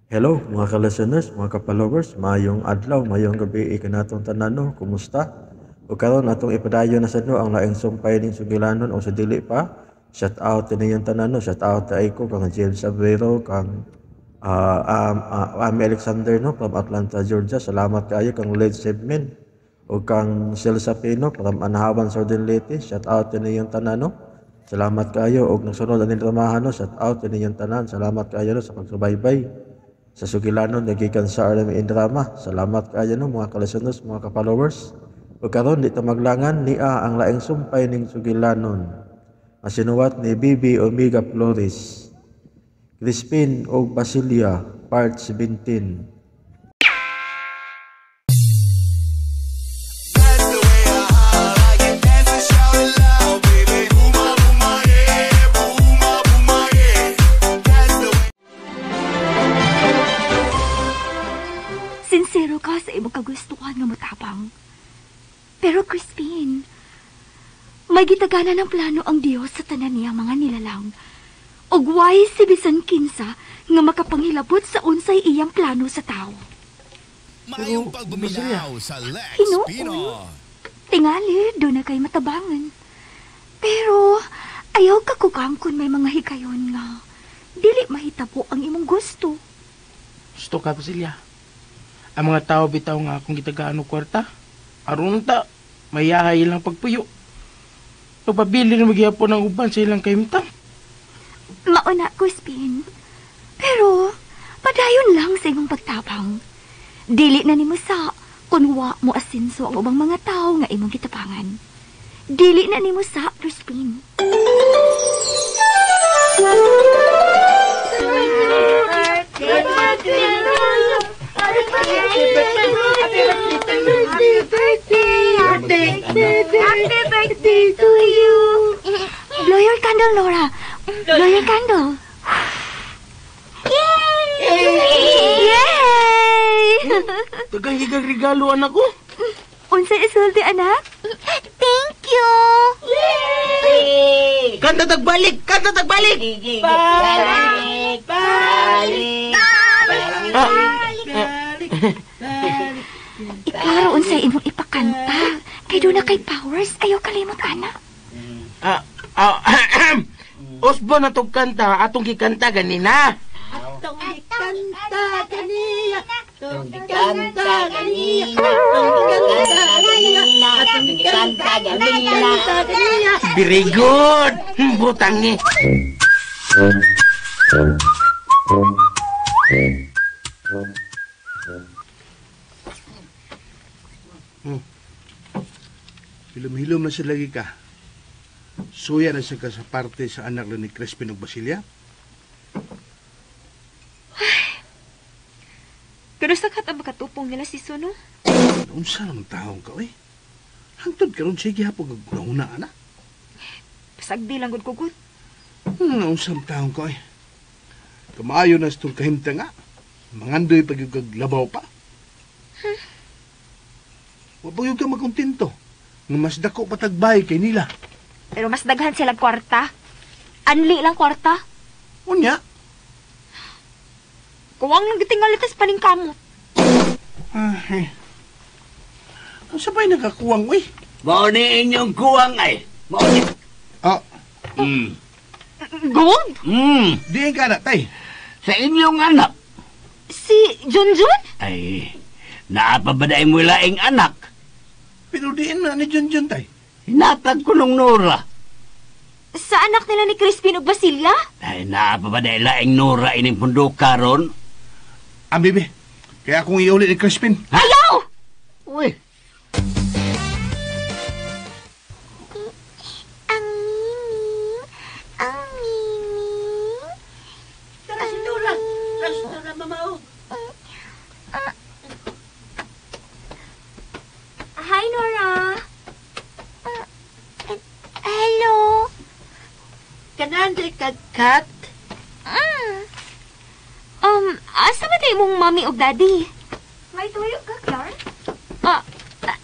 Hello mga ka-listeners, mga ka-followers, maayong adlaw, maayong gabi ikanatong tanan no, kumusta? O karon atong ipadayon na sad no ang laing sumpay ning sugilanon o sa dili pa. Shout out ninyong tanan no, shout out ay ko kang James Abrero, kang Ami Alexander no from Atlanta, Georgia. Salamat kaayo kang Led Sebmen o kang Celsa Pino from Anahawan, Southern Leyte. Shout out ninyong tanan no. Salamat kaayo og nagsunod aning dramahan no. Shout out ninyong tanan. Salamat kaayo no sa pagsubaybay sa sugilanon nga gikan sa RMN Drama. Salamat kaayo no mga ka-listeners, mga ka-followers. Ug karon di ta maglangan nia ang laing sumpay ning sugilanon nga sinuwat ni Bibi Omega Flores. Crispin og Basilia, Part 17. That's the way I like it. Dance and shout it loud, baby. Boom, boom, yeah. Boom, boom, yeah. That's the way. Sinsero ka sa imong kagustuhan nga motabang. Pero Crispin, may gitagana ng plano ang Dios sa tanan niya mga nilalang. Ug way si bisan kinsa nga makapanghilabot sa unsay iyang plano sa tao. Maayong pagbumilaw sa Lex Hinuon. Pino. Tingali, doon na kay matabangan. Pero ayaw ka kukang kung may mga hikayon nga dili mahitabo ang imong gusto. Gusto ka, Basilia. Ang mga tao bitaw nga akong gitagaan og kwarta. Aron ta, mayahay ilang pagpuyo. Pagpabili na magyapon ang uban sa ilang kahimtang. Mauna, Crispin. Pero, padayon lang sa imong pagtabang. Dili na nimo sa kung wa mo asinso ang ubang mga tao nga imong gitabangan. Dili na nimo sa, Crispin. Happy birthday to you. Blow your candle, Nora. Blow your candle. Yay! Yay! Tagahigang regalo, anak ko. Unsa isulti, anak? Thank you. Yay! Kanta tagbalik! Kanta tagbalik! Balik! Balik! Iklaro unsa imong ipakanta. Kay doon na kay powers, ayaw kalimot, anak. Osbo na tong kanta, atong gikanta ganina. Atong gikanta ganiya, atong gikanta ganiya, atong gikanta ganiya, atong gikanta ganiya. Very good! Butang ni. Hilom-hilom na siya lagi ka. Suya na siya ka sa parte sa anak na ni Crispin ug Basilia. Pero sa kat ang makatupong nila si Suno. Unsa naman taong ka, oy? Hangtod karon sige hapon kag gunahuna ana. Pasagdi lang gud kugut. Unsa man taong ka, oy? Kamaayo na sa itong kahimta nga. Mangandoy pag yung kag labaw pa. Wa pa yung ka makontento. Nga mas dako patagbay kay nila. Pero mas daghan sila kwarta. Anli lang kwarta. Unya, Kuwang lang gitingalitas paningkamot. ay. Unsa pa'y nakakuwang, oy? Mao ni inyong kuwang ay. Mao ni. Ah, Gold? Diin ka na, tay. Sa inyong anak. Si Junjun? Ay, naa pa ba na imo laing anak? Pero diin na ni Junjun, tay. Hinatag ko nung Nora. Sa anak nila ni Crispin ug Basilia? Ay, naa pa ba na laing Nora ining pundok karon? Ah, bibi. Kaya akong iuli ni Crispin. Ayaw! Uy, Ang miming, ang miming. Tara si Nora! Tara si Nora, mama oh. Hi, Nora. Hello. Kanan di kag-cut. Asa ba tayo mong mami o daddy? May tuyo ka, Clark?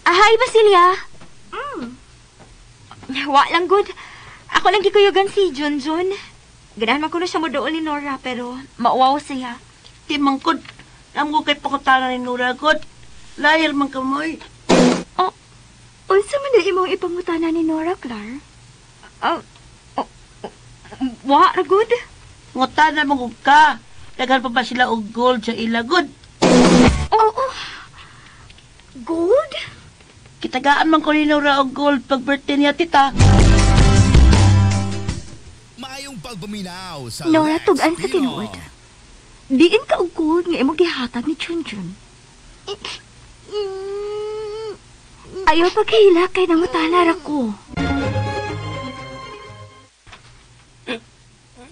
Hi, Basilia. Wa lang good. Ako lang gikuyugan si Junjun. Ganahan man ko na siya mo dool ni Nora, pero mauwaw siya. Di mangkod. Amo kay pakutana ni Nora god. Liar man ka mo eh. Oh, unsa man na imong ipangutana ni Nora, Clar? Wa ra gud. Ngutana man gud ka. Daghan pa ba sila og gold sa ila gud? Oo. Gold? Kitagaan man ko ni Nora og gold pag birthday niya, tita. Maayong pagpaminaw sa Nora, Lex tug-an sa Pino. tinuod. Diin ka og gold nga imong gihatag ni Chunchun. Ayaw paghila kay nangutana ra ko.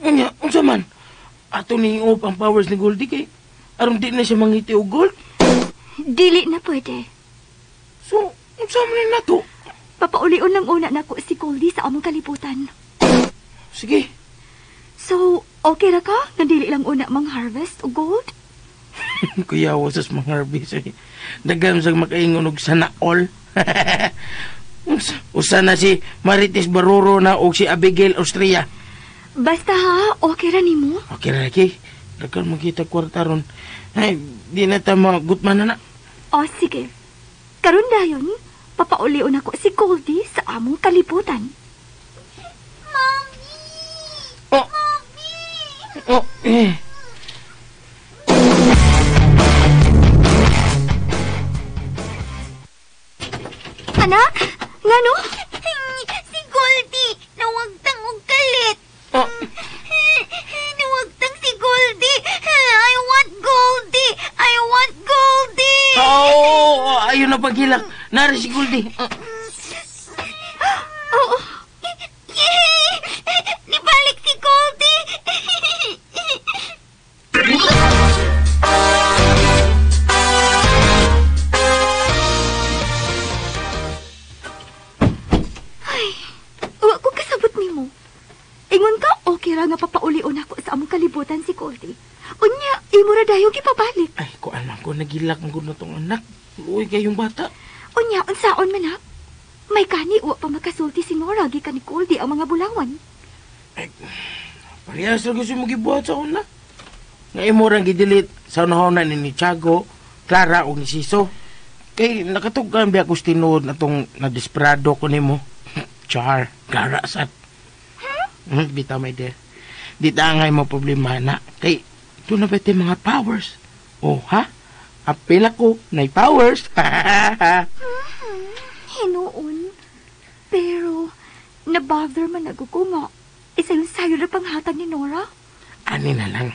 Unya, unsa man? Ato ni i-off ang powers ni Goldie kay aron di na siya mangiti og gold. Dili na pwede. So, unsa man ni nato? Papaulion lang una nako si Goldie sa among kalibutan. Sige. So, okay ra ka? Nga dili lang una mang harvest og gold? Kuya, wasas mga harvest. Eh. Daghan sa makaingon og sana all. Usa na si Marites Baruro na og si Abigail Austria. Basta ha, okay ra nimo? Okay ra lagi. Daghan makita kwarta ron. Ay, di na ta magutman na na. O sige. Karon dayon, papaulion ako si Goldie sa among kalibutan. Mami! Oh. Mami! Oh, eh. Anak, ngano? Si Goldie, nawagtang og kalit. Oh. Nawagtang si Goldie. I want Goldie. I want Goldie. Oh, ayun na paghilak. Nari si Goldie. Oh. Oo. Yay! Nibalik si Goldie. Ay, wa ko kasabot nimo. Ingon ka, okay ra nga papaulion ako sa among kalibutan si Goldie. Unya, imo ra dayon gipabalik. Ay, kuan man ko, nagilak man gud na tong anak. Luoy kayong bata. Unya, unsaon man ha? May kani wa pa makasulti si Nora gikan ni Goldie ang mga bulawan. Ay, parehas ra gusto mo gibuhat sa una. Nga imo rang gidelete sa unahon ni Tiago, Clara ug ni Siso. Kay nakatugkan biya ko tinuod na tong nadesperado ko nimo. Char, Clara sad. Bitaw, my dear. Di ta angay mo problema na. Kay, doon na ba ito mga powers? Oh, ha? Apil ako, nay powers. Hinuon. Pero, nabother man ako ko nga. Isa yung sayo na panghatag ni Nora. Ani na lang.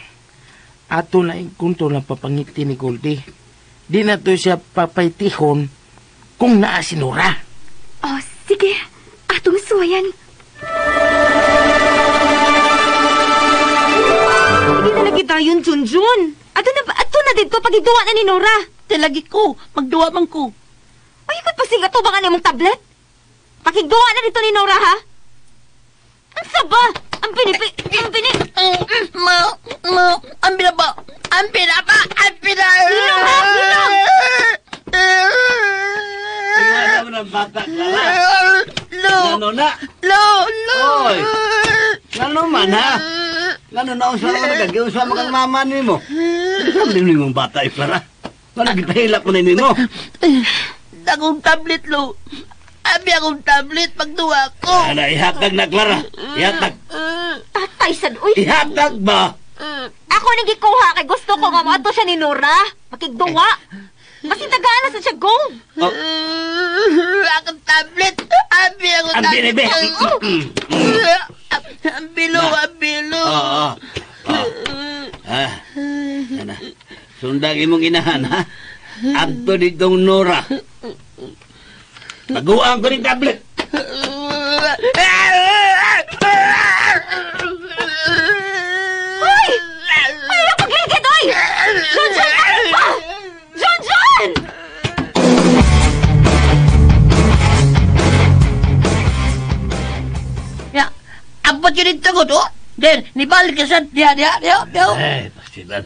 Ato na ikunto lang papangiti ni Goldie. Di na to siya papaytihon kung naa si Nora. Oh, sige. Atong suwayan. Hindi na lagi tayo, Junjun. Ato na dito pagigduwa na ni Nora. Talagi ko, magduwa man ko. Ay, ikot pasinga to baka nimong tablet? Pakigduwa na dito ni Nora, ha? Ang saba! Ang pinipi... Ang pini... Ma, ang binaba! Ang binaba! Ang binaba! Hilom, ha? Hilom! Tingnan mo ng bata, Clara. Lo! Ngano na? Lo! Lo! Oy! Ngano man, ha? Ngano na unsa man ka? Giunsa man kang mama nimo? Unsa man nimong bata, eh, Clara? Ngano gipahilak mo nimo? Akong tablet, Lo. Abi akong tablet pagduwa ko. Ana, ihatag na, Clara. Ihatag. Tatay sad, uy! Ihatag ba? Ako nang gikuha kay gusto ko nga moadto siya ni Nora. Makigduwa. Basin tagaan na sa siya gold. Oh. Akong tablet. Abi akong Ang tablet. binibi. Ang bilo, ang bilo. Oo. Ah. Ana. Sundag imong inahan, ha? Adto ditong Nora. Taguan ko ning tablet. Hoy! Ay, napagligid, oy! Junjun, ano pa? Junjun! Ya, abot yun dito ko, oh. Then, nibalik ka sa diha, diha, diha, diha. Eh, pasilan.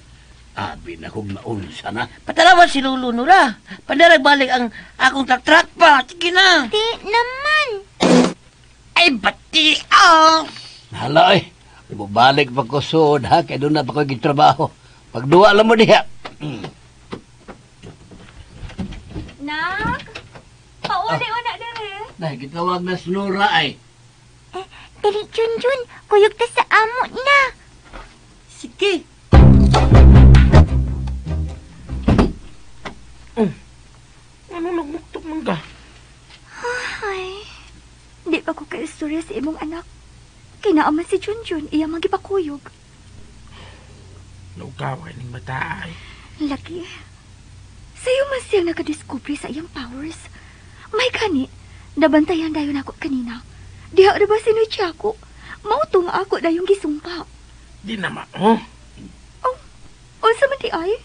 Abi na kong naunsa na. Patarawan si Lolo Nora. Pandarag balik ang akong trak-trak pa. Sige na. Di naman. Ay, bati ah. Hala, eh. Bubalik pa ko suod, ha? Kaya doon na pa ko gitrabaho. Pagduwa lang mo diha. Nak, pauli una dire. Dahil gitawag na si Nora ay. Eh, dali, Junjun. Kuyog ta sa amo na. Sige. Ano nagmuktok man ka? Ay, di pa ko kaistorya sa imong anak. Kinaaman si Junjun, iya magipakuyog. Lugaw kay ning bata ay. Lagi. Sayo man siyang nakadiskubre sa iyang powers. May kani, nabantayan dayon ako kanina. Diha ra ba sinutsya ako? Mauto nga ako dayong gisumpa. Di na ma, oh. Oh, unsa man di ay?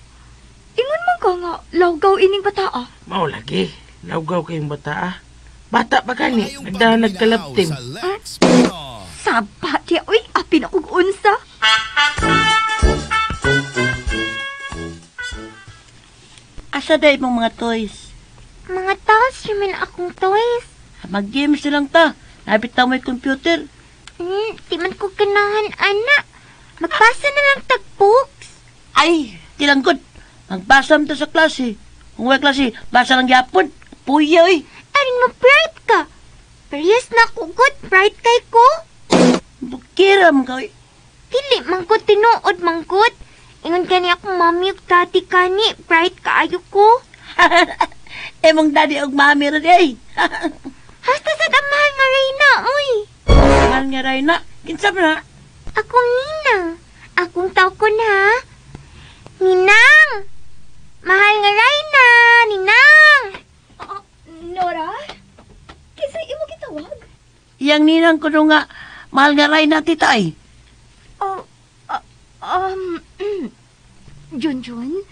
Ingon man ka nga, lawgaw ining bataa. Mao lagi, lawgaw kayong bata ah. Bata pa kani, nagdahan nagkalaptim. Saba di, uy, apin akong unsa. Asa day mong mga toys? Mga dolls, man akong toys. Mag-games na lang ta. Nabit ta may computer. Di man ko ganahan, anak. Magbasa na lang tag books. Ay, di lang good. Magbasa mo ta sa klase. Kung may klase, basa lang yapon. Puya, oy. Aring mo bright ka. Parehas na ako good, bright kay ko. Bukiram ka, oy. Dili, mangkot tinuod, mangkot. Ingon gani akong mami ug daddy kani, bright kaayo ko. Emong daddy ug mami rin, ay. Hasta sa mahal nga Reyna, oy. Mahal nga Reyna, kinsa ba na? Akong ninang. Akong tao ko na. Ninang! Mahal nga Reyna! Ninang! Nora? Kinsa imo gitawag? Iyang ninang ko nga, mahal nga Reyna, tita, ay. Oh, Junjun,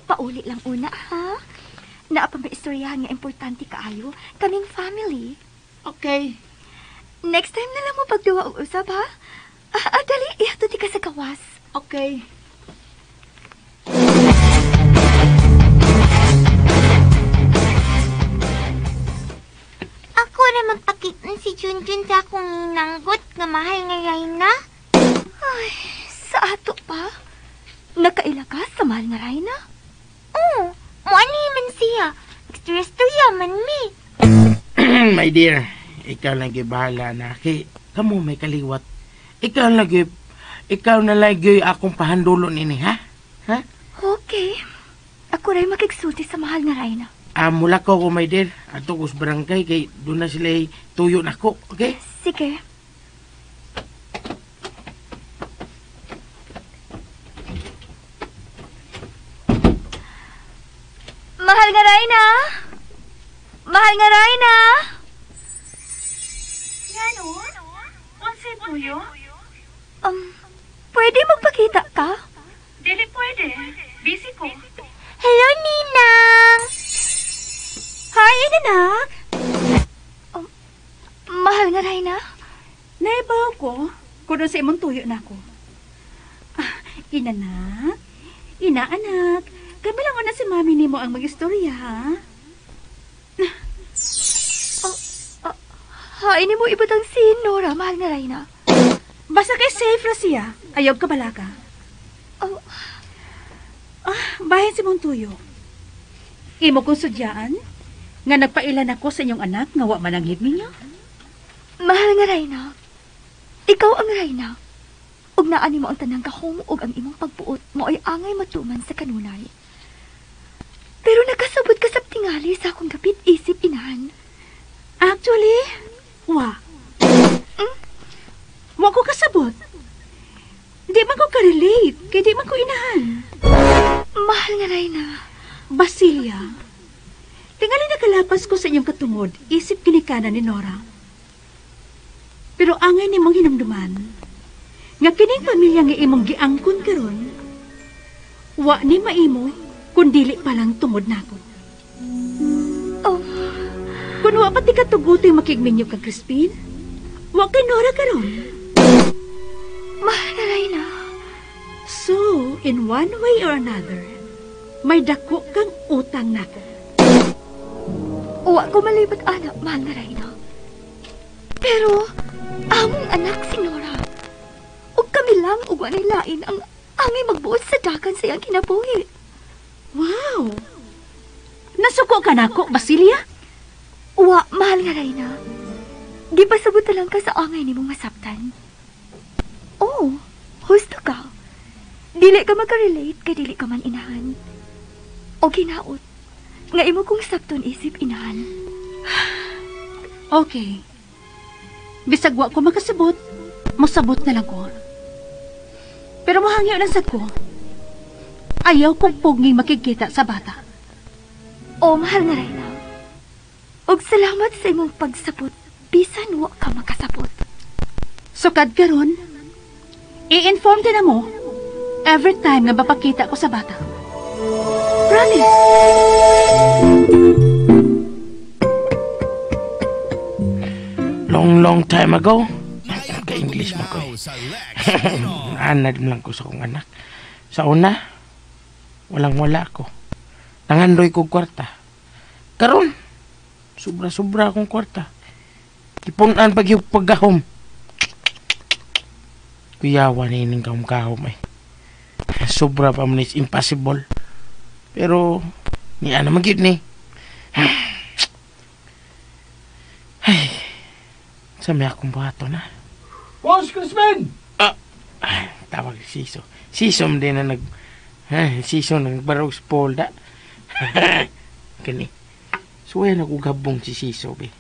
pauli lang una, ha? Naa pa may istoryahan nga importante kaayo, kaming family. Okay. Next time na lang mo pagduwa og usab, ha? Dali, ihatod ka sa gawas. Okay. Ako ra magpakita si Junjun sa akong ninanggot nga mahal nga Reyna. Ay, sa ato pa? Nakaila ka sa mahal nga Reyna? Oo, muani man siya. Ekstra-istorya man mi. My dear, ikaw lang bahala na. Kay, kamo may kaliwat. Ikaw lagi, ikaw na lagi akong pahandulon ini, ha? Ha? Okay. Ako rin makigsulti sa mahal nga Reyna. Mula ko ko, my dear. Ato ko sa barangay, kay doon na sila tuyo na ko, okay? Sige. Mahal nga Reyna! Mahal nga Reyna! Ngano? Unsay tuyo? Pwede magpakita ka? Dili pwede. Busy ko. Hello, Ninang! Hi, inanak! Mahal nga Reyna? Naibaw ko. Kuno sa imong tuyo na ako. Inanak? Inaanak? Kami lang una si mami nimo ang mag-istorya, ha? Hain mo ibutang si Nora, mahal nga Reyna. Basta kay safe ra siya. Ayaw ka balaka. Oh. Bahin si mong tuyo. Imo kong sudyaan, nga nagpailan ako sa inyong anak nga wa mananghid ninyo. Mahal nga Reyna. Ikaw ang Reyna. Ug naa nimo ang tanang gahom ug ang imong pagbuot mo'y angay matuman sa kanunay. Pero nakasabot ka sa tingali sa akong gapit isip inahan. Actually, wa. Wa ko kasabot. Di man ko ka-relate, kay di man ko inahan. Mahal nga Reyna. Basilia, tingali nakalapas ko sa inyong katungod, isip kinikanan ni Nora. Pero angay nimong hinumduman, nga kining pamilya nga imong giangkon karon, wa ni maimo kun dili pa lang tungod nako. Oh. Kun wa pa ti katugutoy makigminyo kang Crispin, wa kay Nora karon. Mahal na Reyna. So, in one way or another, may dako kang utang nako. Wa ko malibot anak, mahal na Reyna. Pero, among anak si Nora. Ug kami lang ug walay lain ang Angay magbuot sa dakan sa iyang kinabuhi. Wow! Nasuko ka nako, Basilia? Wa, mahal nga Reyna. Gipasabot na lang ka sa angay nimong masabtan. Oh, husto ka. Dili ka makarelate kay dili ka man inahan. O ginaot, nga imo kong sabton isip inahan. Okay. Bisag wa ko makasabot, mosabot na lang ko. Pero mohangyo lang sad ko. Ayaw kong puging makikita sa bata. O, mahal nga Reyna. Og salamat sa imong pagsabot, bisan wa ka makasabot. Sukad karon, i-inform din na mo every time nga mapakita ko sa bata. Promise. Long, long time ago. Ka-English mo ko eh. Anad lang ko sa kong anak. Sa una, walang-wala ko. Nangandoy ko kwarta. Karon, sobra-sobra akong kwarta. Ipunan pag yung paggahom. Kuyawa na ining kahom-kahom eh. Sobra pa man is impossible. Pero, ni ana magyud ni. Ay, sa may akong buhato na. Boss Crispin! Ah, tawag Siso. Siso din na nag... Siso nagbarog sa polda. Kani. Suway na ko gabong si Siso, be.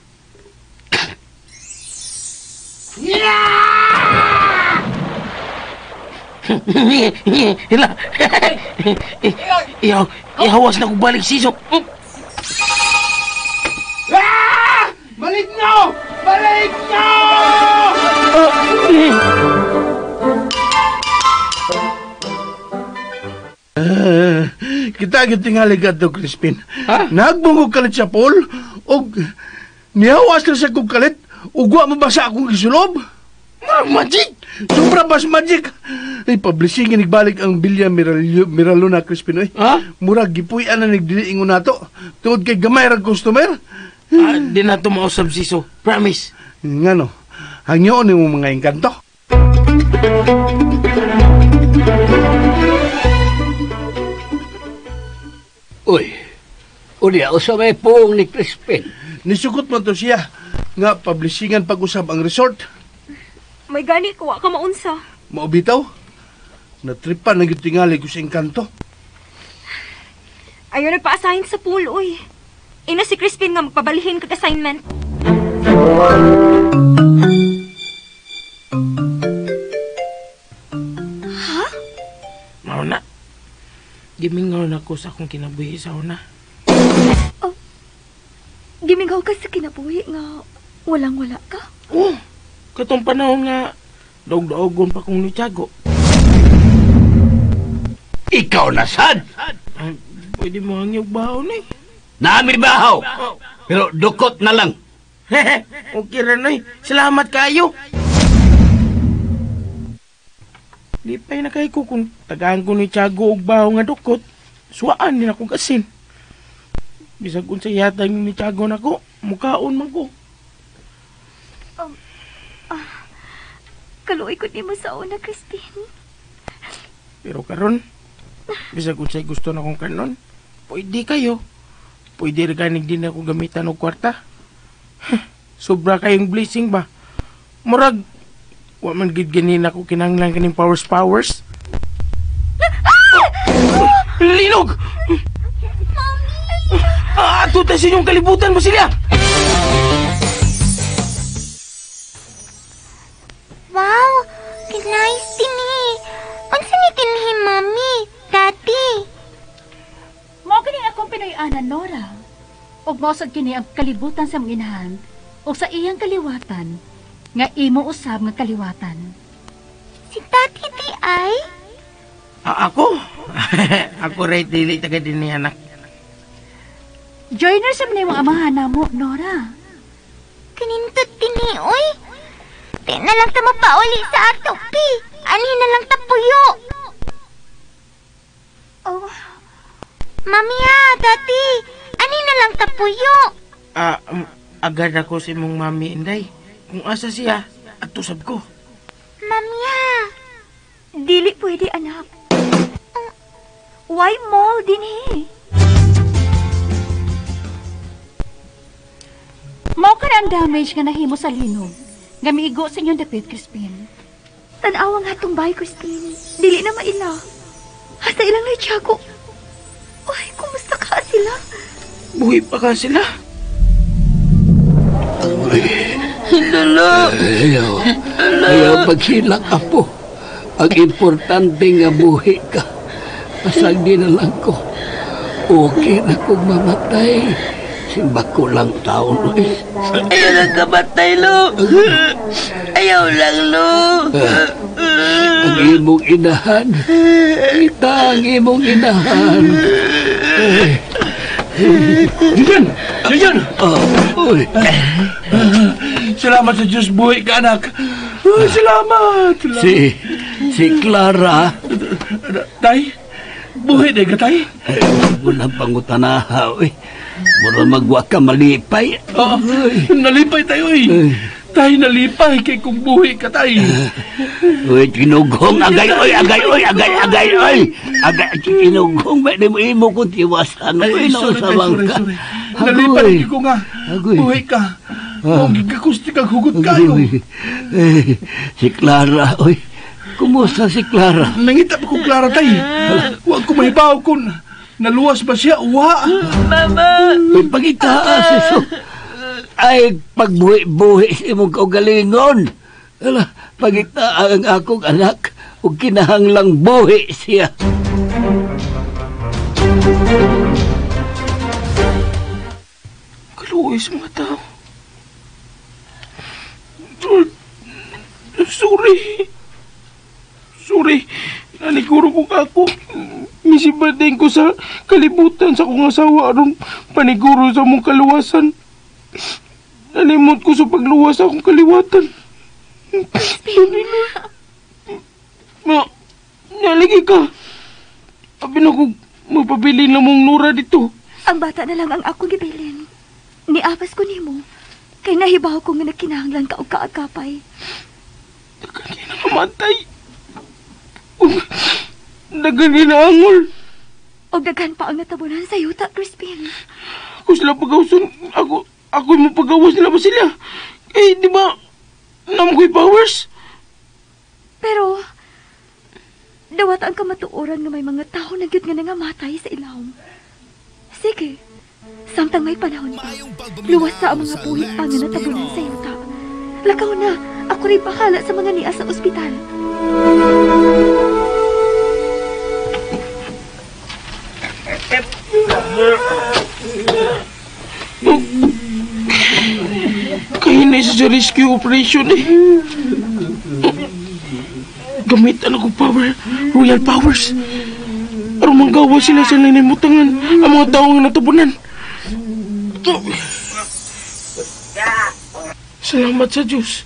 Hila. Ihaw, ihawas na ko balik Siso. Ah! Balik nyo! Balik nyo! Kita gitingali ka to, Crispin. Ha? Nagbungog kalit sa pool, og nihawas na sa kong kalit, ug wa mabasa akong gisulob. Magic! Sobra bas magic! Ay, publishing nagbalik ang Bilya Miraluna, Crispin. Oy. Ha? Murag gipuy-an na nagdiliingon nato. Tungod kay gamay rag customer. Ah, di na to mausab, Siso. Promise. Ngano, hangyoon nimo mga engkanto. Uy, unya, usa may puong ni Crispin. Nisukot man to siya nga publishingan pag-usab ang resort. May gani ko, wa ka maunsa. Maubitaw. Natripan na gyud tingali ko sa engkanto. Ayaw nagpa-assign sa pool, uy. Ina si Crispin nga magpabalihin kag assignment. Ha? Mao na. Gimingaw na ko sa akong kinabuhi sa una. Oh, gimingaw ka sa kinabuhi nga walang-wala ka? Oh, katong panahon nga daog-daogon pa kong nityago. Ikaw na sad! Ay, pwede mo ang iyong bahaw na eh. Naami bahaw! Pero dukot na lang. Okay ra noy. Salamat kayo. Lipay na kay ko kung tagaan ko ni Tiago og baho nga dukot, suwaan din akong asin. Bisag unsa yatag ni Tiago nako, mukaon man ko. Kaluoy ko nimo sa una, Crispin. Pero karon, bisag unsay gusto na kong kanon, pwede kayo. Pwede ra ganig din ako gamitan og kwarta. Sobra kayong blessing ba? Murag wa man gid ganin ako kinahanglan kaning powers. Linog! Mami! Ato ta sa inyong kalibutan mo sila! Wow! Nice tini! Unsa ni tinhi, Mami? Daddy? Mao kini akong Pinoy-anan, Nora. Ug mao sad kini ang kalibutan sa mga inahan ug sa iyang kaliwatan nga imo usab nga kaliwatan. Si Daddy di ay? Ako? Ako right dili taga dinhi anak. Joiner sa mga amahan namo, Nora. Kanindot dinhi, oy. Di na lang ta mapauli sa ato, pi. Anhi na lang ta puyo. Oh. Mami ah, Daddy. Ani na lang ta puyo. Agad ako sa imong mami, Inday. Kung asa siya, atusab ko. Mami ah. Dili pwede, anak. Why mall dinhi? Mao ka na ang damage nga nahimo sa linog. Nga miigo sa inyong dapit, Crispin. Tanawa nga atong bahay, Crispin. Dili na maila. Hasta ilang na Tiago. Ay, kumusta ka sila? Buhi pa ka sila. Lolo! Ayaw. Ayaw paghilak, apo. Ang importante nga buhi ka. Pasag di na lang ko. Okay na kong mamatay. Simba ko lang taon. Ayaw lang kamatay, Lo. Ayaw lang, Lo. Ang imong inahan. Kita ang imong inahan. Julian! Julian! Oh, uy. Salamat sa Diyos, buhay ka, anak. Uy, salamat! Salamat. Si Clara. Tay, buhay na ka, tay? Ay, walang pangutanaha, uy. Mura magwa ka malipay. Oo, nalipay tayo, uy. Tay, nalipay kay kung buhay ka, tay. Uy, tinughong, agay, oy, agay, oy, agay, agay, oy. Agay, tinughong, ba di mo imo kung tiwasan, Ay, uy, sorry, tay, nausabang sorry, ka. sorry. Nalipay ko nga. Agoy. Buhay ka. Kung gikakusti kang hugot kayo. Agoy. Eh, si Clara, oy. Kumusta si Clara? Nangita pa kong Clara, tay. Huwag ko mahibaw kung naluwas ba siya. Uwa. Mama! Uy, pagitaas, eso. Ay, pagbuhi-buhi sa imong kaugalingon. Ala, pagita ang akong anak ug kinahanglang buhi siya. Kaluoy sa mga tao. Sorry. Sorry. Naliguro ko kako. Misiba din ko sa kalibutan sa akong asawa aron paniguro sa mong kaluwasan. Nalimot ko sa pagluwas sa akong kaliwatan. Ma, naligi ka. Abi na ko magpabilin na mong Nora dito. Ang bata na lang ang akong gibilin. Niapas ko nimo. Kay nahibaw ko nga nagkinahanglan ka og kaagapay. Daghan kay nakamatay. Daghan kay naangol. Og daghan pa ang natabunan sa yuta, Crispin. Ako sila pagawson. Ako mo pagawas nila ba sila? Eh, di ba, nam ko'y powers? Pero, dawat ang kamatuoran nga may mga tao na gyud nga nangamatay sa ilawom. Sige, samtang may panahon pa, luwas sa ang mga buhi pa nga natabunan sa yuta. Lakaw na, ako rin bahala sa mga niya sa ospital. Kahinay sa rescue operation eh. Gamitan ako power, royal powers. Aron manggawa sila sa linimutangan ang mga tao nga natabunan. Salamat sa Diyos.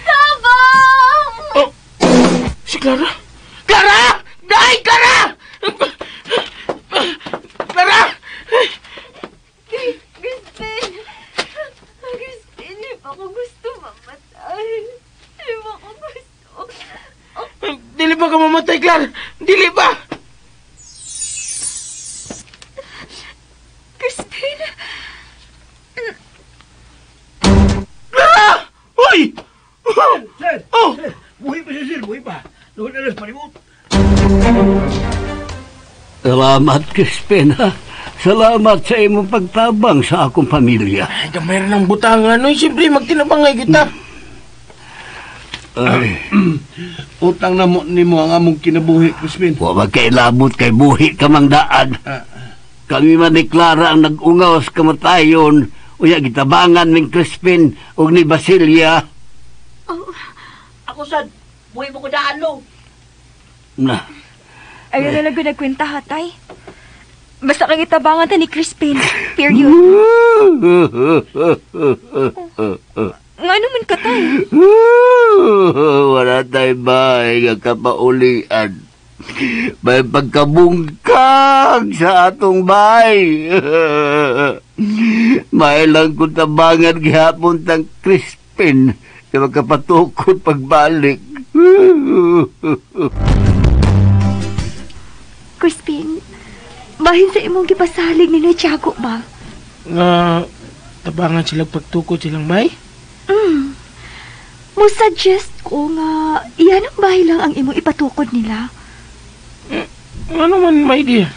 Tabang! Oh, si Clara? Clara! Day, Clara! Clara! Crispin! Crispin, di ba ko gusto mamatay? Di ba ko gusto? Dili ba ka mamatay, Clara? Dili ba? Crispin! Clara! Hoy! Sir! Oh! Sir! Buhi pa siya, sir! Buhi pa! Doon na lang palibot! Salamat, Crispin, ha? Salamat sa imong pagtabang sa akong pamilya. Ay, gamay rin ang butangan, no? Siyempre, magtinabangay kita. Ay, Utang na mo nimo ang among kinabuhi, Crispin. wa ba kailabot kay buhi ka mang daan. Kami man ni Clara ang nag-ungaw sa kamatayon. Uya, gitabangan ning Crispin ug ni Basilia. Oh, Ako sad, buhi mo ko daan, Lo. Na, ayaw na lang ko nagkwenta, hatay. Basta kang itabangan ta ni Crispin. Period. Nga naman ka, tay. Wala tayong bahay nga kapaulian. May pagkabungkag sa atong bahay. May lang kong tabangan gihapon tang Crispin na magkapatukod pagbalik. Crispin, bahin sa imong gipasalig ni Noy Tiago ba? Nga tabangan sila pagtukod silang bay? Mo suggest ko nga iyan ang bahay lang ang imong ipatukod nila. Ano man, my dear?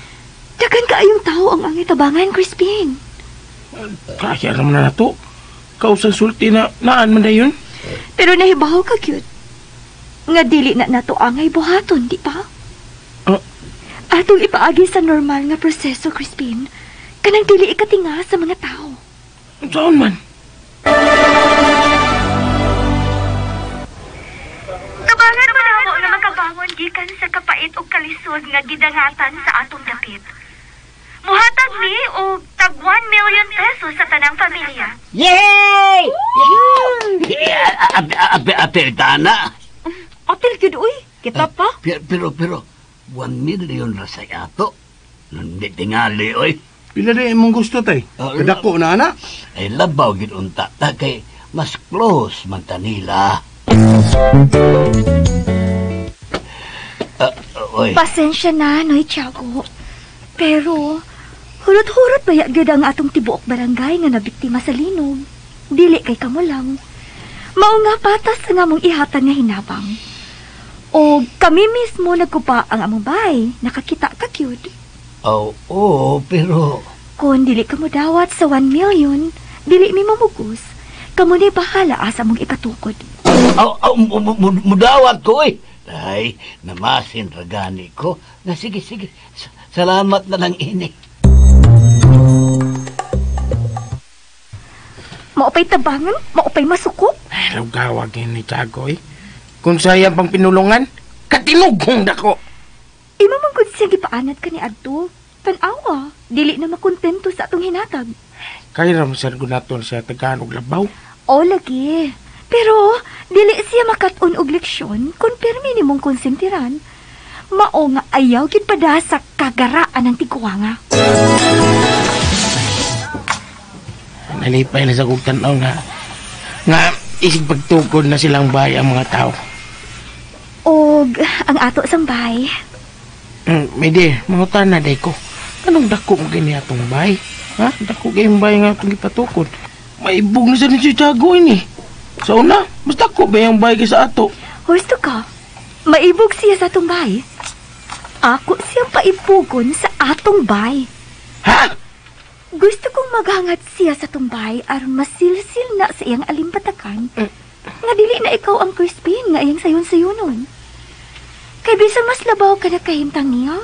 Daghan kaayong tao ang angay tabangan, Crispin. Kaya naman na nato. Kausang sulti na naan man dayon. Pero nahibaw ka, cute. Nga dili na nato angay buhaton, di ba? Atong ipaagi sa normal nga proseso, Crispin. Kanang dili ikatinga sa mga tao. Saan man? Tabangan mo na mo na makabangon gikan sa kapait o kalisod nga gidangatan sa atong dapit. Muhatag ni og tag 1 million pesos sa tanang pamilya. Yay! Apil na. Apil gyud uy, kita pa. Pero 1 million ra sa ato. Hindi tingali oy. Pila di imong gusto tay? Kadako na ana. Ay labaw gid unta ta kay mas close man ta nila. Oy. Pasensya na, Noy Tiago. Pero hurot-hurot baya gyud ang atong tibuok barangay nga nabiktima sa linog. Dili kay kamo lang. Mao nga patas ang among ihatag nga hinabang. O kami mismo nagkupa ang among bahay. Nakakita ka, cute. Oo, pero... Kung dili ka mo dawat sa 1 million, dili mi mamugos. Kamo ni bahala asa mong ipatukod. Aw, mudawat ko eh. Ay, namasin ragani ko. Na sige. Salamat na lang ini. Maupay tabangan, maupay masuko. Ay, lugawag yun ni Tiago eh. Kung sayang pang pinulungan, katinugong dako. Imo man gud siya gipaanad ka ni adto. Tan-awa, dili na makontento sa atong hinatag. Kaya ra man gunaton siya tagaan og labaw. O lagi. Pero dili siya makat-on og leksyon kung pirmi nimong konsentiran. Mao nga ayaw gid pada sa kagaraan ng tiguanga. Nalipay na sa kog tan-aw nga isig pagtukod na silang bahay ang mga tao. Og ang ato sang bahay. Mede, mangutan na day ko. Anong dako mo gini atong bahay? Ha? Dako kayong bahay nga atong ipatukod. Maibog na sa ni si Tiago ini. Sa una, mas dako ba yung bahay kaysa ato? Husto ka. Maibog siya sa atong bahay. Ako siyang paibugon sa atong bahay. Ha? Gusto kong maghangat siya sa tumbay aron masilsil na sa iyang alimpatakan. Nga dili na ikaw ang Crispin nga iyang sayon-sayunon. Kay bisan mas labaw ka na kahimtang niya,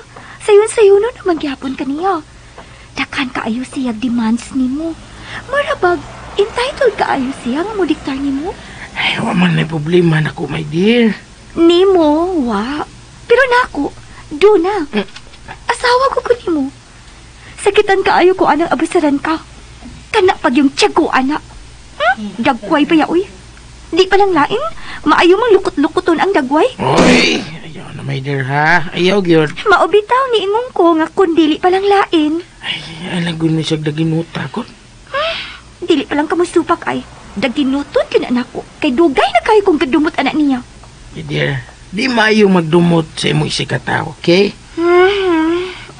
sayon-sayunon naman gyapon ka niya. Dakan kaayo siya demands nimo. Marabag, entitled kaayo siya nga modiktar nimo. Ay, wa man na problema nako, my dear. Nimo, wa. Pero nako, do na. Asawa ko nimo. Sakitan kaayo ko anang abusaran ka. Kana pag yung tiyago, anak. Dagway pa ya, uy. Di pa lang lain. Maayo mang lukot-lukoton ang dagway. Uy, ayaw na, my dear, ha? Ayaw, gyud. Maubitaw ni ingong ko nga kundili pa lang lain. Ay, alagon na siyang daginuta ko. Dili pa lang kamusupak ay. Daginutot yun, anak ko. Kay dugay na kayo kong kadumot, anak niya. My dear, di maayo magdumot sa imong isikataw, okay?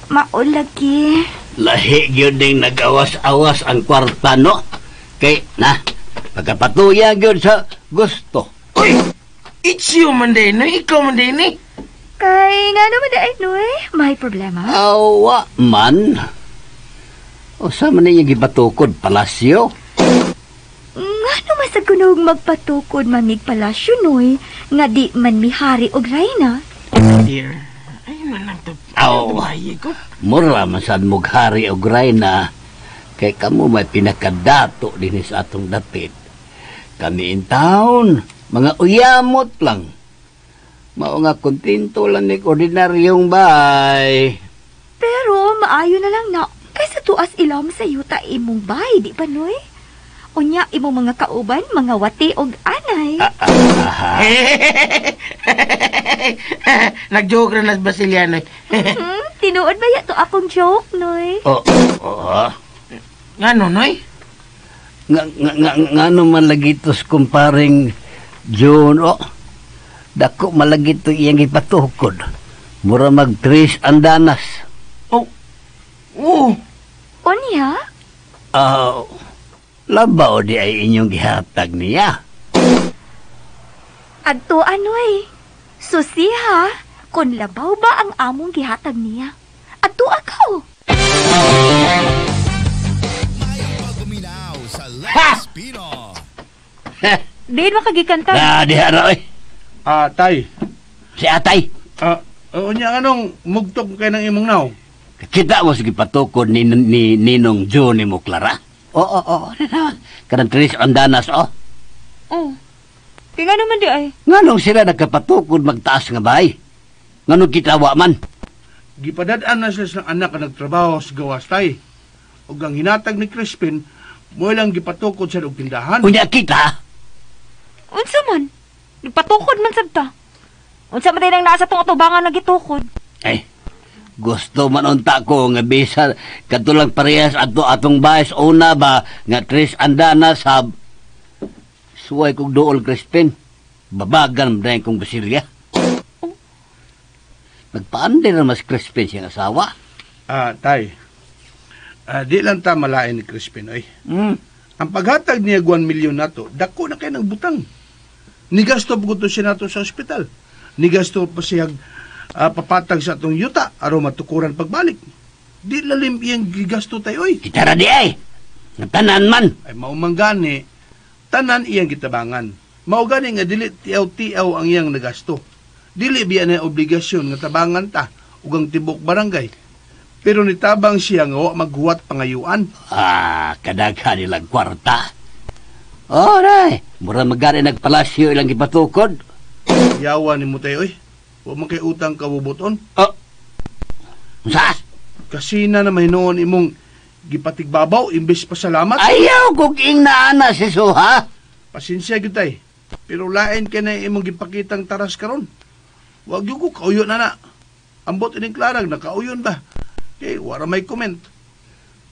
Maulagi. Lahi gyud ning nag-awas-awas ang kwarta, no? Kay, na, pagkapatuya gyud sa gusto. Uy! It's you man din, no? Ikaw man din, eh. Kay, nga naman na, Noy, may problema. Awa man. O sa man ninyo gipatukod, palasyo? Nga naman sa kunog magpatukod mamig palasyo, Noy, nga di man mihari og reyna. Dear, ay man lang to. Aw. Mura man sad mughari og reyna. Kay kamo may pinakadato din sa atong dapit. Kami in town, mga uyamot lang. Mao nga kontento lang ni ordinaryong bay. Pero maayo na lang na kaysa tuas ilom sa yuta imong bay, di ba, Noy? Unya imong mga kauban, mga wati og anay. Nag-joke na las Basiliano. Tinuod ba ya to akong joke, Noy? Oh, oh. Ngano, Noy? Ngano man lagi tos kumparing John, oh. Dako malagi to iyang ipatukod. Mura mag tres andanas. Oh. Oh. Unya? Labaw di ay inyong gihatag niya. Adto anoy. Susiha, kung labaw ba ang among gihatag niya. Adto akaw. Ha! Diin makagikanta. Na, diha ra oy. Ah, tay. Si atay. Unya anong mugtog kay ng imong naw? Kita mo sige patukod ni Ninong Joe ni mo, Clara. Oo, oo. Kanang tres andanas, oh. Oh. Kaya nga naman di ay. Nganong sila nagkapatukod magtaas nga bay? Nganong kita wa man? Gipadad-an na sila silang anak nga nagtrabaho sa gawas, tay. Ug ang hinatag ni Crispin, mo lang gipatukod sa og tindahan. Unya kita? Unsa man? Nagpatukod man sad ta. Unsa man din ang naa sa tong atubangan nga gitukod? Eh, gusto man unta ko nga bisa katulang parehas adto atong bahay sa una ba nga tres andanas hab. Suway kog duol, Crispin. Babagan man kong basilya. Oh. Nagpaandir na mas Crispin siyang asawa. Ah, tay. Di lang ta malain ni Crispin, oy. Mm. Ang paghatag niya 1 milyon nato, dako na kay ng butang. Nigasto pa to siya nato sa ospital. Nigasto pa siya papatag sa atong yuta aron matukuran pagbalik. Di lalim iyang gigasto tayo, oy. Kita ra di ay. Nagtanan man. Ay maumanggani, tanan iyang gitabangan. Mao gani nga dili tiaw-tiaw ang iyang nagasto. Dili biya na obligasyon nga tabangan ta ug ang tibok barangay. Pero nitabang siya nga wa maghuwat pangayuan. Ah, kadaghan nilang kwarta. Oray, mura magani nagpalasyo ilang gipatukod. Yawa ni mo tayo, oy. Wa man kay utang kabubuton. Oh. Unsa? Kasina na mahinuon imong gipatigbabaw imbes pasalamat. Ayaw kog ingnaana si Suha. Pasensya gyud tay. Pero lain kay na imong gipakitang taras karon. Wa gyud ko kauyon na na. Ambot ining klarag nakauyon ba? Kay wara may comment.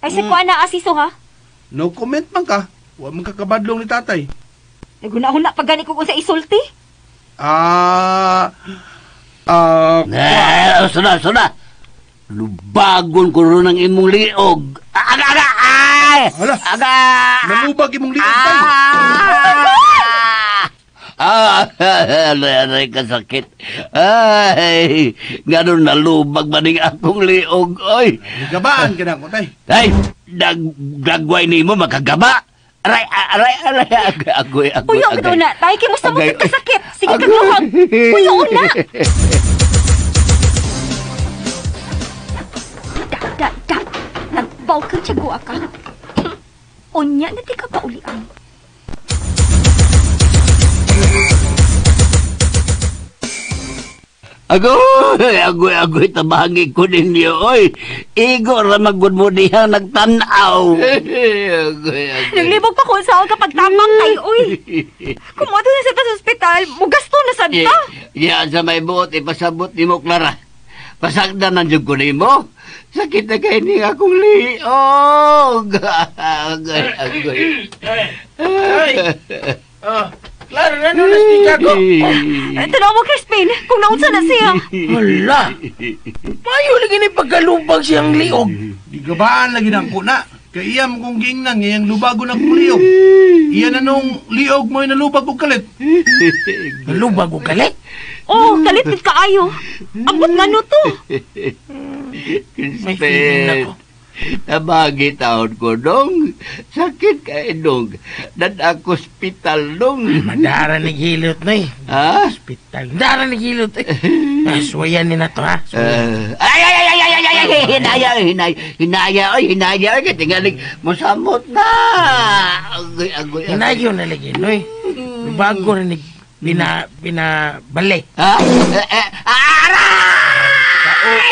Ay sa kuan na asiso ha. No comment man ka. Wa man kakabadlong ni tatay. Naguna-huna pa gani kog unsa isulti. Suna, suna. Lubagon ko ron ang imong liog. Aga, aga, ay! Hala! Aga! Nalubag imong liog, tay! Ah! Aray, kasakit. Ay! Ganun nalubag ba ning akong liog, oy? Gabaan ka na ako, tay. Ay! Dagway nimo makagaba! Aray, aray, aray, agoy, agoy, Puyo ka na, tay. Kay musta mo Agay. kasakit. Sige kag luhag. Puyo na. Da, da, da. Nagbaw kang tiyaguha ka. Unya na di ka paulian. Agoy, agoy, agoy, tabangi ko ninyo, oy. Igo ramagod mo diha nagtanaw. Agoy, agoy. Naglibog pa ko sa kapag tamang tayo, oy. Kung na sa ta sa ospital, mugasto na sad ta. Yeah, sa may buot, ipasabot ni mo, Clara. Pasagdan ng diyog ko nimo. Sakit na kayo ni akong liog. Agoy, agoy. Ay! Clara, ano na si ko? Tanaw mo, Crispin, kung naunsa na siya. Hala! Mayo lagi ni pagkalubag siyang liog. Gigabaan lagi ng kuna. Kaya iyam kong giingnan, ngayang lubago ng kong liog. Iyan na nung liog mo'y nalubag og kalit. Nalubag og kalit? Oh, kalit gid kaayo. Ambot nga no to. May feeling na ko. Nabagi taon ko dong. Sakit kay dong. Dan ako ospital dong. Madara ni gilot na eh. Ha? Hospital. Madara ni gilot eh. Suwayan ni na to ha. Suwayan. Ay, ay, ay, ay, ay, ay, ay, hinaya, hinaya, hinaya, oy, hinaya, oy, tingaling, musamot na. Agoy, agoy, agoy. Hinayo na lagi, noy. Bago na ni binabalik. Ha? Aray!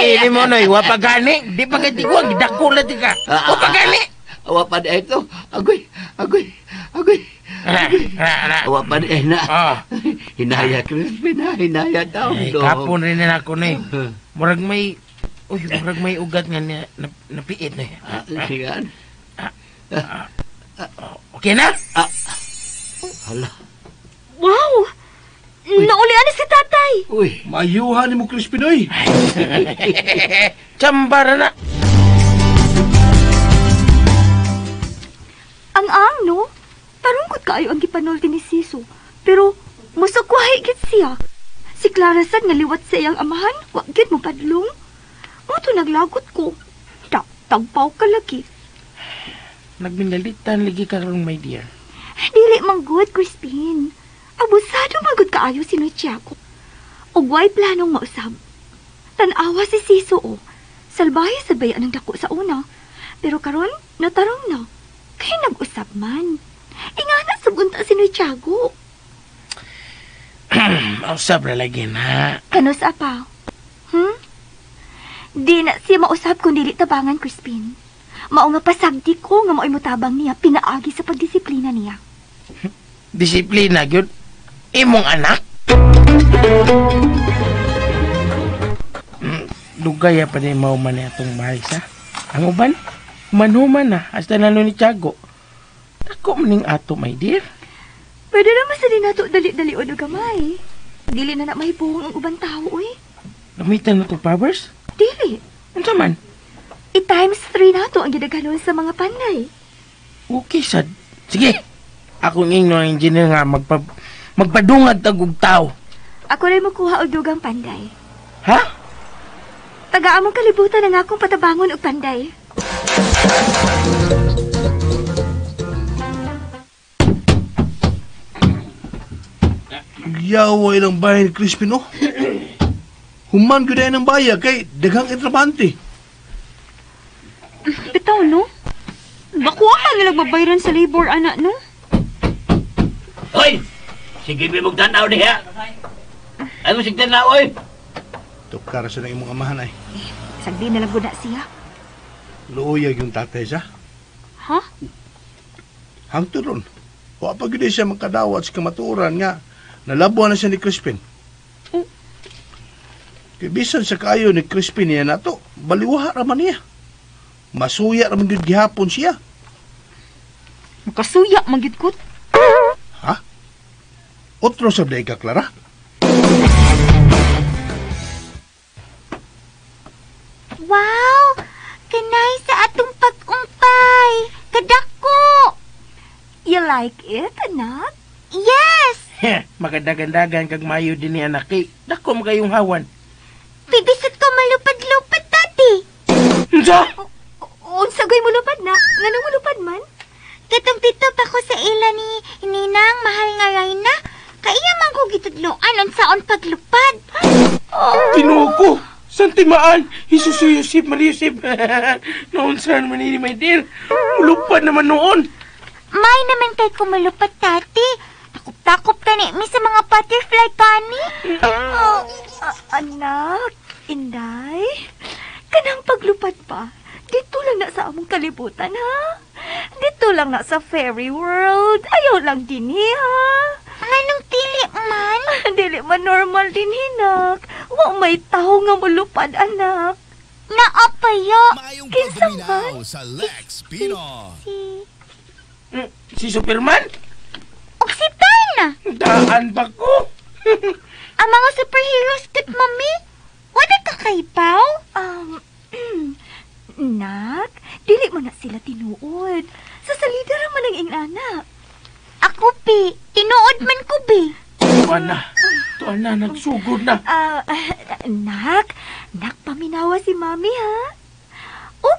Ini mo, noy. Wapagani. Di pa katigwag. Dako na ti ka. Wapagani. Wapa na ito. Agoy, agoy, agoy. Wapa na na. Hinaya, Crispin, ha? Hinaya daw. Ay, kapon rin na ako, noy. Murag may, uy, murag may ugat nga napiit, noy. Sigan. Okay na? Hala. Wow! Naulian na si tatay. Uy. Mayuhan ni mo, Crispin, oy. Tsambara na. Ang ang, no? Tarungkot kaayo ang gipanulti ni Siso. Pero, musakwahi gid siya. Si Clara sad nga liwat sa iyang amahan, wa gid mo padlong. Mo to naglagot ko. Tagpaw ka lagi. Nagminalitan lagi karon, my dear. Dili man good, Crispin. Abusado man gud kaayo si Noy Tiago. Ug way planong mausab. Tan-awa si Siso o. Salbahe sa bayan ang dako sa una. Pero karon natarong na. Kay nag-usab man. Ingana sab unta si Noy Tiago. Mausab ra lagi na. Kanos apa? Di na siya mausab kung dili tabangan, Crispin. Mao nga pasagdi ko nga mao'y motabang niya pinaagi sa pagdisiplina niya. Disiplina gyud imong anak. Dugay pa din mao man atong bahay sa. Ang uban, manhuman na hasta nalo ni Tiago. Dako maning ato, my dear. Pwede naman sa din nato dali-dali o gamay. Dili na na mahibuhong ang ubang tao, uy. Gamitan na to powers? Dili. Unsa man? I-times 3 nato ang gidaghanon sa mga panay. Okay, sad. Sige. Akong ingno ang engineer nga magpadungag tag og tao. Ako rin makuha og dugang panday. Ha? Taga among kalibutan ang akong patabangon og panday. Yawa ilang bahay ni Crispin, oh. Human gyud ang baya kay daghang intrabante. Bitaw, no? Bakuha nilang babayran sa labor, anak, no? Hoy! Sige, may magtanaw diha. Ay mo sig tanaw, oy. Tukara sa nang imong amahan ay. Sagdi na lang gud na siya. Luuyag yung tatay siya. Ha? Hangtod ron. Wa pa gyud siya makadawat sa kamatuoran nga nalabuan na siya ni Crispin. Kay bisan sa kaayo ni Crispin niya nato, baliwaha ra man niya. Masuya ra man gyud gihapon siya. Makasuya, magyud ko. Ha? Otro sab day ka, Clara? Wow! Kanay sa atong pag-umpay. Kadako! You like it, anak? Yes! Magadagan-dagan kag mayo din ni anak kay dako man kayong hawan. Bibisot ko malupad-lupad, Tati. Unsa? Unsa gay mulupad na? Nganong mulupad man? Katong pito pa ko sa ila ni Ninang mahal nga Rayna. Kaiya man ko gitudloan unsaon paglupad. Tinuo ko. Santimaan, Jesus Yusip, Maria Yusip. Noon saan man ini, my dear. Mulupad naman noon. May naman kay kumulupad, Tati. Takop-takop tani mi sa mga butterfly kani. Oh, anak, Inday, kanang paglupad pa, dito lang na sa among kalibutan, ha? Dito lang na sa fairy world. Ayaw lang din, ha? Anong dili man? Dili man normal din, hinak. Wa may tao nga mulupad, anak. Naapayo. Maayong Kinsa pagpaminaw sa Lex Pino. Si Superman? Og si Tana. Daan ba ko? Ang mga superheroes kat mami. Wala ka kaypaw? Nak, dili mo na sila tinuod. Sa salida ra man ang ingana. Ako, pi. Tinuod man ko, bi. Tuan na. Tuan na, nagsugod na. Nak, nak, paminawa si mami, ha?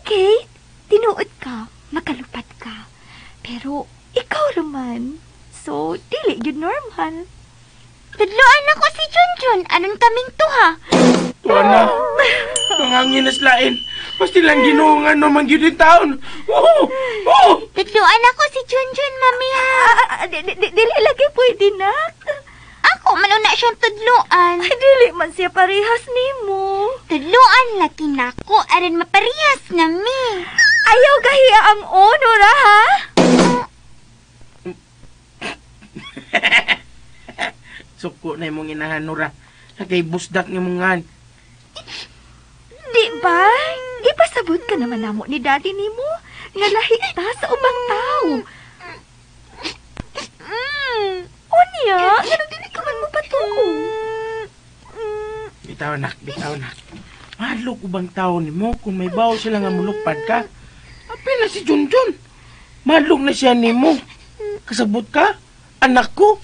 Okay, tinuod ka, makalupad ka. Pero, ikaw raman. So, dili yun normal. Tudloan ako si Junjun. Anon kaming tuha? Tuan na. Nangangin na silain. Basta lang Ginoo nga no man gyud in taon. Oo! Oo! Tudloan ako si Junjun, mami, ha? Dili lagi pwede, nak. Ako, manuna siyang tudloan. Ay, dili man siya parehas nimo. Tudloan lagi nako, aron maparehas na mi. Ayaw gahiya ang honor, ha? Suko na imong inahan, Nora. Kay busdak ni mong ngan. Di ba? Ipasabot ka naman namo ni daddy nimo nga lahi ta sa ubang tao. Unya, nganong dili ka man man mo patuo. Bitaw nak, bitaw nak. Mahadlok ko bang tao ni mo kung may bawo sila nga mulupad ka? Apil na si Junjun. Mahadlok na siya ni mo. Kasabot ka? Anak ko?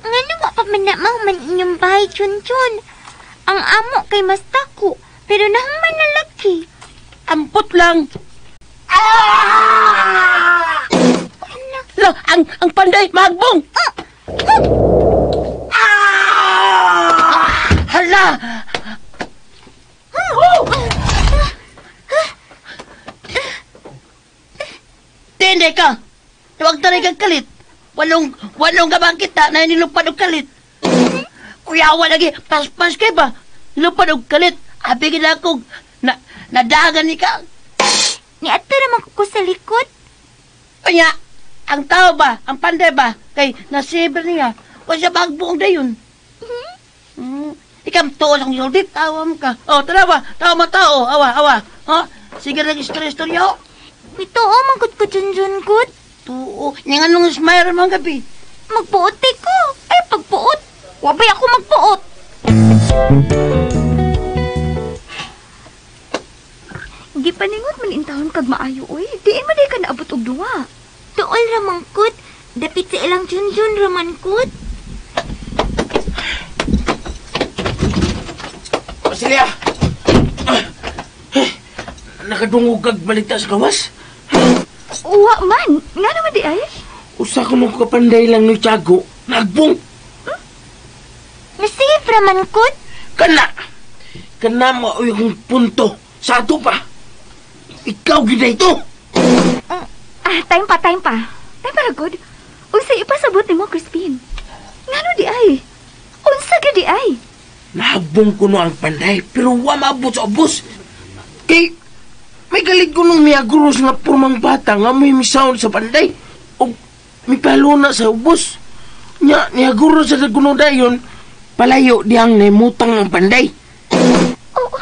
Ngano wa pa man na mahuman inyong bahay, Junjun? Ang amo kay mas dako, pero nahuman na laki. Ampot lang. Ah! Lo, ang panday, mahagbong! Ah! Hala! Tende ka! Huwag taray kang kalit. Walong gabang kita na nilupad og kalit. Kuyawa lagi, paspas kay ba? Nilupad og kalit. Abi gid akong nadagan ni ka. Niadto ra man ko sa likod. Kanya, ang tao ba, ang panday ba, kay nasiber niya, o siya bagbuong dayon. Ikam tuos ang sultit, tawa mo ka. O, tanawa, tawa mo tao, awa, awa. Ha? Sige lang istorya-istorya. Mituo, man gud ko, Junjun, gud. Tuo, nga nung smile man gabi. Magpuot ko. Ay, pagpuot. Wabay ako magpuot. Gipaningot man intawon kag maayo, oy. Diin man di ka naabot og duwa. Tuol ramang kut. Dapit sa ilang Junjun raman kut. Basilia! Nakadungog kag balita sa gawas? Uwa man! Nga naman di ay? Usa ko nung kapanday lang ni Tiago, nagbong! Nasave raman kut? Kana! Kana maoy akong punto sa ato pa! Ikaw gid na ito! Time pa, time pa. Time pa, good. Unsa ipasabot nimo, Crispin? Ngano di ay? Unsa gid di ay? Nahagbong ko no ang panday, pero wa maabot sa ubos. Kay, may galit ko nung miaguros nga purmang bata nga may misound sa panday. O may paluna sa ubos. Nya, niaguros sa daguno dayon, palayo diyang naimutang ang panday. Oh.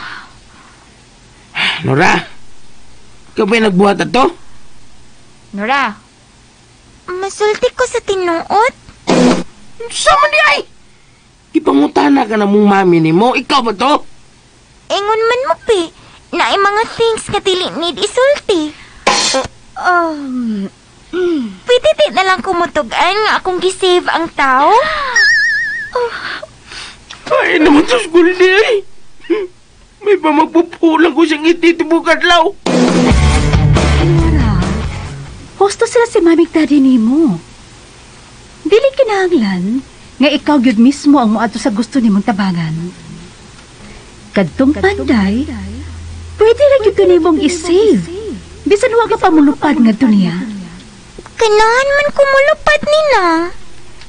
Nora, ikaw ba'y nagbuhat na to? Nora. Masulti ko sa tinuod. Sama di ay? Ipangutana ka na mong mami ni mo. Ikaw ba to? Ingon man mo, pi. Naay mga things nga dili need isulti. Pwede di na lang kumutugan nga akong gisave ang tao? Oh. Ay naman sa school di ay. May pa magpupulang ko siyang ititibukad law. Nora, husto sila si Mami Daddy ni mo. Dili kinahanglan nga ikaw gyud mismo ang moadto sa gusto nimong tabangan. Kadtong panday, pwede ra gyud kanimong i-save. Bisan wa ka pamulupad ngadto niya. Kanahan man kumulupad ni na.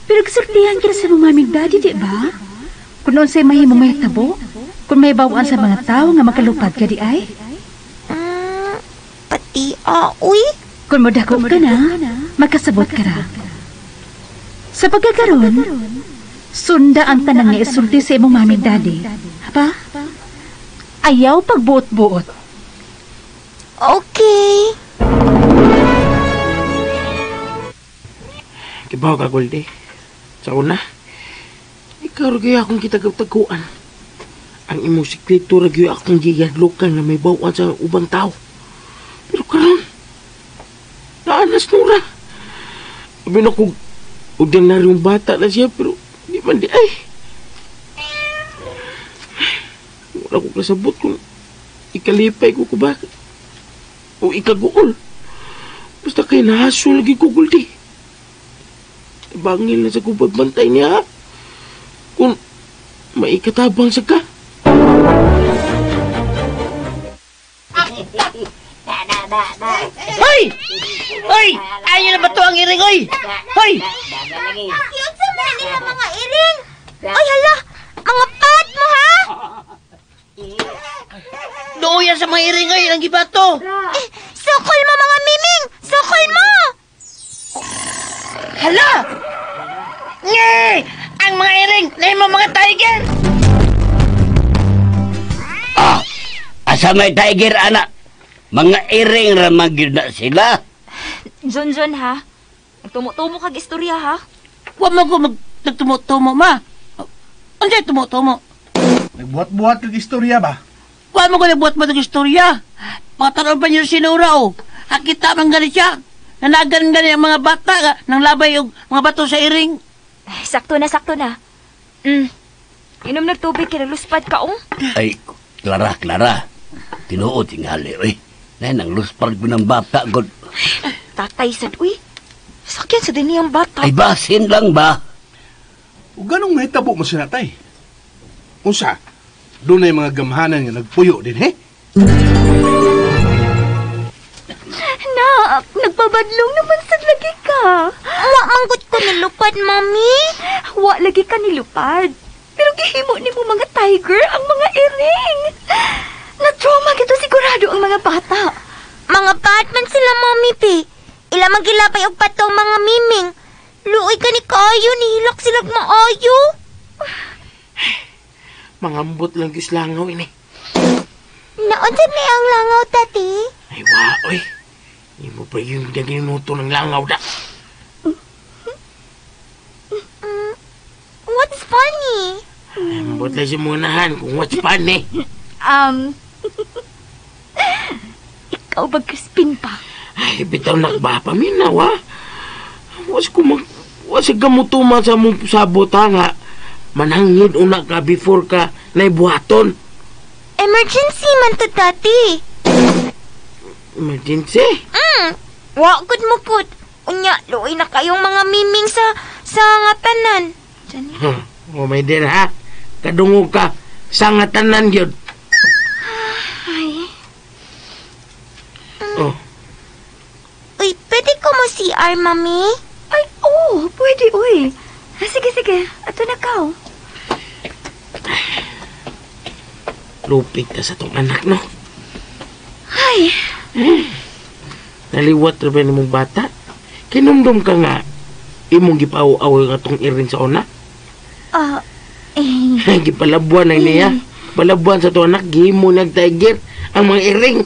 Pero gisultihan kita sa mong Mami Daddy, di ba? Kung unsay mahimong mahitabo, kung may bawaan sa mga tao nga makalupad ka di ay? Pati uy. Kung modako ka na, makasabot ka ra. Sa pagkakaroon, sunda ang tanang nga isulti sa imong mami daddy. Haba? Ayaw pagbuot-buot. Okay. Kibaw ka, Goldie. Sa una, ikaw rin akong kitagtaguan. Ang imong sikreto rin akong giyadlokan na may bawaan sa ubang tao. Pero karon, naanas Nora. Sabi na kung ordinaryong bata na siya, pero di man di ay. Wala ko kasabot kung ikalipay ko ba o ikaguol. Basta kay nahaso lagi ko, Goldie. Bangil na sa kong pagbantay niya. Kung maikatabang sa ka. Hoy! Hoy! Ayaw na ba to ang iring, oy? Hoy! Cute sa mga nila mga iring! Oy, hala! Mga pat mo, ha? Doon yan sa mga iring, oy! Ang gibato! Eh, sukol mo, mga miming! Sukol mo! Hala! Nye! Ang mga iring! Lain mo mga tiger! Ah! Asa may tiger, anak? Mga iring ramang gyud na sila. John John ha. Nagtumo-tumo kag istorya ha. Wa man ko nagtumo-tumo, ma. Unsay tumo-tumo? Nagbuhat-buhat kag istorya ba? Wa man ko nagbuhat-buhat og istorya. Pagkataroon pa niyo si Nora, oh. Akita man gani siya. Nanagan gani ang mga bata nga, nang labay og mga bato sa iring. Ay, sakto na, sakto na. Inom nag tubig kay nagluspad ka oh. Ay, Clara, Clara. Tinuod tingali, oy. Nay, nang luspad ko ng bata, god. Tatay sad uy. Sakyan sa dinhi ang bata. Ay, basin lang ba? O ganong nahitabo mo sinatay? Unsa? Doon ay mga gamhanan nga nagpuyo din, he? Nak, nagpabadlong naman sad lagi ka. Wa man gud ko nilupad, mami. Wa lagi ka nilupad. Pero gihimo nimo mga tiger ang mga iring. Na-trauma gito sigurado ang mga bata. Mga Batman sila, mami, pi. Ila man gilabay og bato ang mga miming. Luoy ka ni kaayo, nihilak sila maayo. Mangambot lang gyud langaw ini. Naunsa may ang langaw, tati? Ay, wa, oy. Imo pa yung ginuto ng langaw da. What's funny? Ambot lang siya munahan kung what's funny. Ikaw ba, Crispin pa? Ay, bitaw nakba paminaw, ha? Was ko mag... Was gamutuma sa mong sabot, ha, nga. Manangid una ka before ka naibuhaton. Emergency man to, tati. Emergency? Wa gud mo pud. Unya, luoy na kayong mga miming sa nga tanan. Huh. Oh, may din, ha? Kadungog ka sa nga tanan yun. Ay. Oh. Uy, pwede ko mo CR, mami? Ay, oo, oh, pwede, uy. Sige, sige. Ato na ka, oh. Lupit ka sa tong anak, no? Ay. Naliwat na ba nimong bata? Kinumdum ka nga, imong gipaaw-aw nga tong iring sa una? Eh. Gipalabuan na niya. Palabuan sa tong anak, gihimo nag-tiger ang mga iring.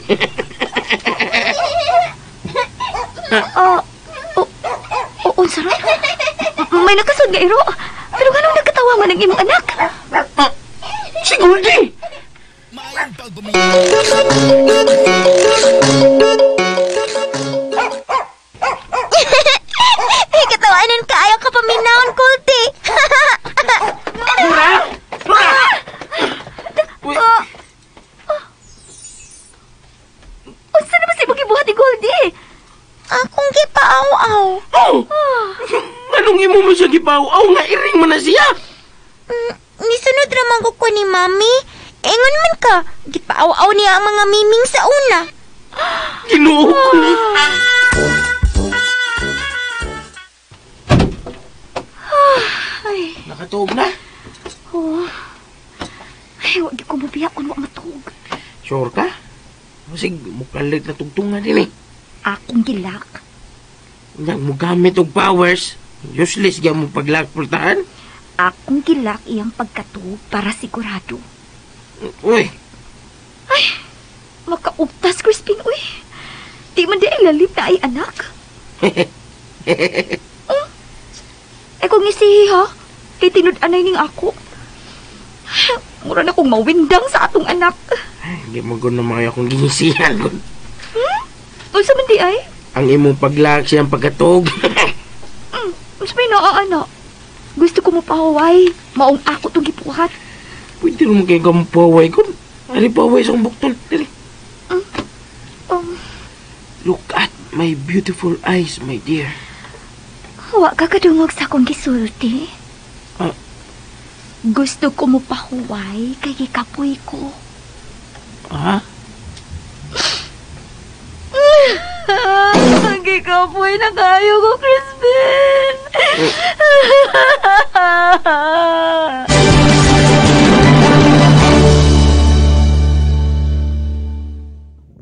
Unsa ron? May nakasod nga iro. Pero ganong nagkatawa man ang imong anak? Si Goldie! Katawanan ka, ayaw ka paminahon, Goldie. Nora! Nora! Unsa naman sa imong gibuhat ni Goldie? Akong gipaaw-aw. Oh! Anong imo mo siya gipaaw-aw nga iring mo na siya? Nisunod ramang ko ni Mami. Ingon man ka, gipaaw-aw niya ang mga miming sa una. Ginoo ko ni. Ay. Nakatuog na? Oo. Ay, wag ko mabiya kung wag matuog. Sure ka? Masig, mukalit na tugtungan din eh. Akong gilak. Nang mugamit og powers, useless gyud mo paglak pultahan. Akong gilak iyang pagkatuog para sigurado. Uy. Ay, makaugtas, Crispin, uy. Di man di ay lalim na ay anak. Ay kung isihi ha, kay tinud-anay ning ako. Mura na kong mawindang sa atong anak. Ay, di mo gud na mga akong gingisihan. Unsa man di ay? Ang imong paglak siyang pagkatog. Unsa may naa, anak? Gusto ko mo pahuway. Maong ako itong gipuhat. Pwede mo kayo kamupahuway ko. Ari pahuway sa bukton. Dali. Look at my beautiful eyes, my dear. Wa ka kadungog sa akong gisulti. Gusto ko mo pahuway kay gikapoy ko. Ha? Gikapoy na kayo ko, Crispin.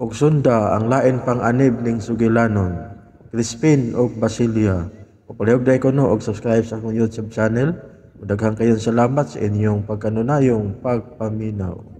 Og sunda ang lain pang anib ning sugilanon, Crispin og Basilia. Palihog dai ko no og subscribe sa akong YouTube channel. Daghang kayong salamat sa inyong pagkanunayong pagpaminaw.